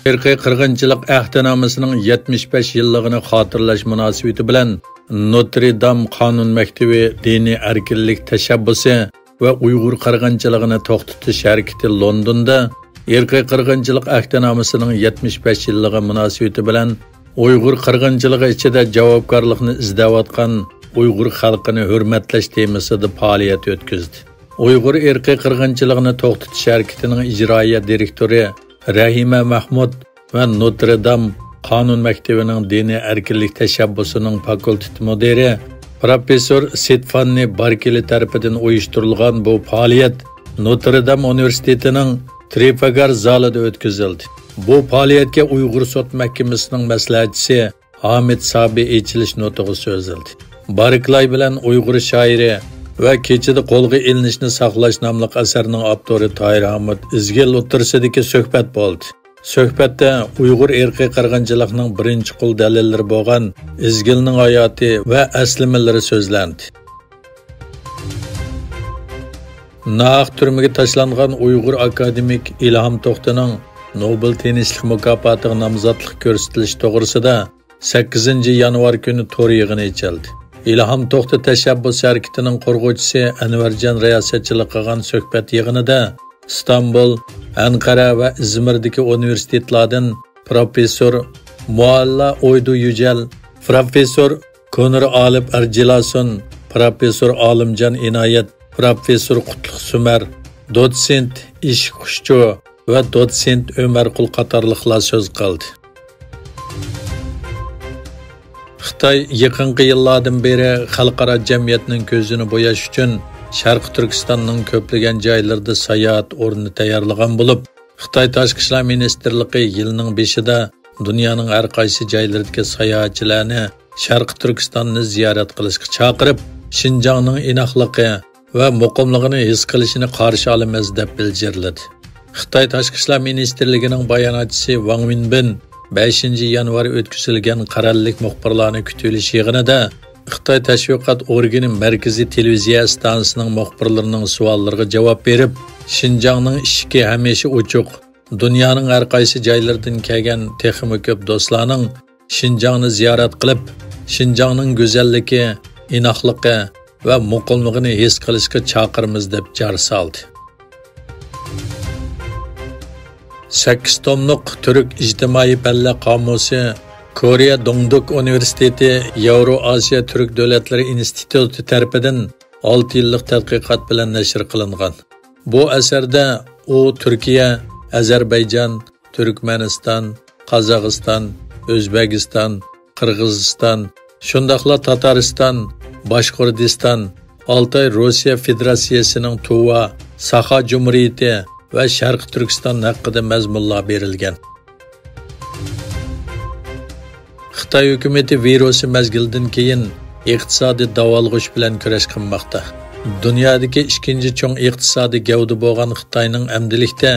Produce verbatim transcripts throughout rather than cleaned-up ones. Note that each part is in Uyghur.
ئىرقىي قىرغىنچىلىق ئەھدىنامىسىنىڭ يەتمىش بەش يىللىقىنى خاتىرىلەش مۇناسىۋىتى بىلەن نوتر دام قانۇن مەكتىۋى دىنىي ئەركىنلىك تەشەببۇسى ۋە ئۇيغۇر قىرغىنچىلىقىنى توختىتىش ھەرىكىتى لوندوندا ئىرقىي قىرغىنچىلىق ئەھدىنامىسىنىڭ يەتمىش بەش يىللىقى مۇناسىۋىتى بىلەن ئۇيغۇر قىرغىنچىلىقى ئىچىدە جاۋابكارلىقنى ئىزدەۋاتقان ئۇيغۇر خەلقىنى ھۆرمەتلەش تېمىسىدا پائالىيەت ئۆتكۈزدى. ئۇيغۇر ئىرقىي قىرغىنچىلىقىنى توختىتىش ھەرىكىتىنىڭ ئىجرائىيە دىرېكتورى رەھىمە مەھمۇد ۋە نوتر دام قانۇن مەكتىۋىنىڭ دىنىي ئەركىنلىك تەشەببۇسىنىڭ فاكۇلتېت مۇدىرى پروفېسسور سېتفاننى باركېلى تەرىپىدىن ئۇيۇشتۇرۇلغان بۇ پائالىيەت نوتر دام ئۇنىۋېرسىتېتىنىڭ ترېفالگار زالىدا ئۆتكۈزۈلدى. بۇ پائالىيەتكە ئۇيغۇر سوت مەھكىمىسىنىڭ مەسلىھەتچىسى ھامىت سابى ئېچىلىش نۇتۇقى سۆزلىدى. باركلاي بىلەن ئۇيغۇر شائىرى ۋە كېچىدە قولغا ئېلىنىشنى ساقلاش ناملىق ئەسەرنىڭ ئاپتورى تاھىر ھامۇت ئىزگىل ئوتتۇرىسىدىكى سۆھبەت بولدى. سۆھبەتتە ئۇيغۇر ئىرقىي قىرغىنچىلىقنىڭ بىرىنچى قول دەلىللىرى بولغان ئىزگىلنىڭ ھاياتى ۋە ئەسلىمىلىرى سۆزلەندى. ناھەق تۈرمىگە تاشلانغان ئۇيغۇر ئاكادېمىك ئىلھام توختىنىڭ نوبېل تىنچلىق مۇكاپاتىغا نامزاتلىق كۆرسىتىلىشى توغرىسىدا سەككىزىنچى يانۋار كۈنى تور يىغىنى ئېچىلدى. ئىلھام توختى تەشەببۇس ھەرىكىتىنىڭ قۇرغۇچىسى ئەنۋەرجان رىياسەتچىلىك قىلغان سۆھبەت يىغىنىدا ئىستانبۇل، ئەنقەرە ۋە ئىزمىردىكى ئۇنىۋېرسىتېتلاردىن پروفېسسور مۇئاللا ئويدۇ يۈجەل، پروفېسسور كونۇر ئالىپ ئەرجىلاسون، پروفېسسور ئالىمجان ئىنايەت، پروفېسسور قۇتلۇق سۈمەر، دوتسېنت ئىشىق خۇشچۇ ۋە دوتسېنت ئۆمەرقۇل قاتارلىقلار سۆز قىلدى. خىتاي يېقىنقى يىللاردىن بېرى خەلقئارا جەمئىيەتنىڭ كۆزىنى بوياش ئۈچۈن شەرقىي تۈركىستاننىڭ كۆپلىگەن جايلىرىدا ساياھەت ئورنى تەييارلىغان بولۇپ، خىتاي تاشقى ئىشلار مىنىستىرلىقى يىلنىڭ بېشىدا دۇنيانىڭ ھەر قايسى جايلىرىدىكى ساياھەتچىلەرنى شەرقىي تۈركىستاننى زىيارەت قىلىشقا چاقىرىپ، شىنجاڭنىڭ ئىناقلىقى ۋە مۇقىملىقىنى ھېس قىلىشىنى قارشى ئالىمىز، دەپ بىلجىرلىدى. خىتاي تاشقى ئىشلار مىنىستىرلىكىنىڭ باياناتچىسى ۋاڭ ۋېنبىن بەشىنچى يانۋار ئۆتكۈزۈلگەن قەرەللىك مۇخبىرلارنى كۈتۈۋېلىش يىغىنىدا خىتاي تەشۋىقات ئورگىنى مەركىزىي تېلېۋىزىيە ئىستانسىسىنىڭ مۇخبىرلىرىنىڭ سوئاللىرىغا جاۋاب بېرىپ، شىنجاڭنىڭ ئىشىكى ھەمىشە ئوچۇق، دۇنيانىڭ ھەر قايسى جايلىرىدىن كەلگەن تېخىمۇ كۆپ دوستلارنىڭ شىنجاڭنى زىيارەت قىلىپ، شىنجاڭنىڭ گۈزەللىكى، ئىناقلىقى ۋە مۇقىملىقىنى ھېس قىلىشقا چاقىرىمىز، دەپ جار سالدى. سەككىز توملۇق تۈرك ئىجتىمائىي پەنلەر قامۇسى كورېيە دوڭدۇك ئۇنىۋېرسىتېتى ياۋرو ئاسىيا تۈرك دۆلەتلىرى ئىنستىتۇتى تەرىپىدىن ئالتە يىللىق تەتقىقات بىلەن نەشر قىلىنغان. بۇ ئەسەردە ئۇ تۈركىيە، ئەزەربەيجان، تۈركمەنىستان، قازاقىستان، ئۆزبېكىستان، قىرغىزىستان، شۇنداقلا تاتارىستان، باشقۇردىستان، ئالتاي روسىيە فېدېراتسىيەسىنىڭ تۇۋا، ساخا جۇمھۇرىيىتى ۋە شەرقىي تۈركىستان ھەققىدە مەزمۇنلار بېرىلگەن. خىتاي ھۆكۈمىتى ۋىرۇسى مەزگىلىدىن كېيىن ئىقتىسادىي داۋالغۇش بىلەن كۈرەش قىلماقتا. دۇنيادىكى ئىككىنچى چوڭ ئىقتىسادىي گەۋدە بولغان خىتاينىڭ ئەمدىلىكتە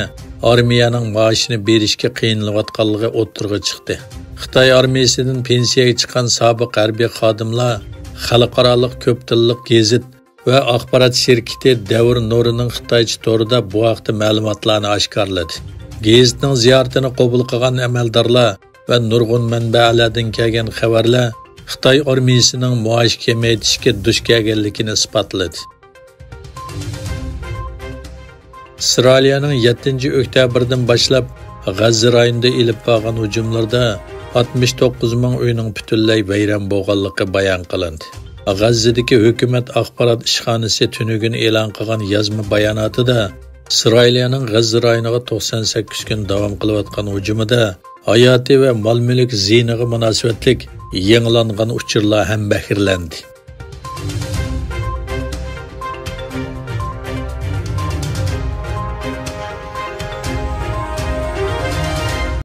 ئارمىيەنىڭ مائاشىنى بېرىشكە قىينىلىۋاتقانلىقى ئوتتۇرىغا چىقتى. خىتاي ئارمىيىسىدىن پېنسىيەگە چىققان سابىق ھەربىي خادىملار خەلقئارالىق كۆپ تىللىق گېزىت ۋە ئاخبارات شىركىتى دەۋر نۇرىنىڭ خىتايچە تورىدا بۇ ھەقتە مەلۇماتلارنى ئاشكارىلىدى. گېزىتنىڭ زىيارىتىنى قوبۇل قىلغان ئەمەلدارلار ۋە نۇرغۇن مەنبەلەردىن كەلگەن خەۋەرلەر خىتاي ئارمىيىسىنىڭ مائاش كېمەيتىشكە دۇچ كەلگەنلىكىنى ئىسپاتلىدى. ئىسرائىلىيەنىڭ يەتتىنچى ئۆكتەبىردىن باشلاپ غەززە رايونىدا ئېلىپ بارغان ھۇجۇملىرىدا ئاتمىش توققۇز مىڭ ئۆينىڭ پۈتۈنلەي ۋەيران بولغانلىقى بايان قىلىندى. غەززىدىكى ھۆكۈمەت ئاخبارات ئىشخانىسى تۈنۈگۈن ئېلان قىلغان يازما باياناتىدا، ئىسرائىلىيەنىڭ غەززە رايونىغا توقسان سەككىز كۈن داۋام قىلىۋاتقان ھۇجۇمىدا ھاياتى ۋە مال-مۈلۈك زىيىنىغا مۇناسىۋەتلىك يېڭىلانغان ئۇچۇرلار ھەمبەھىرلەندى.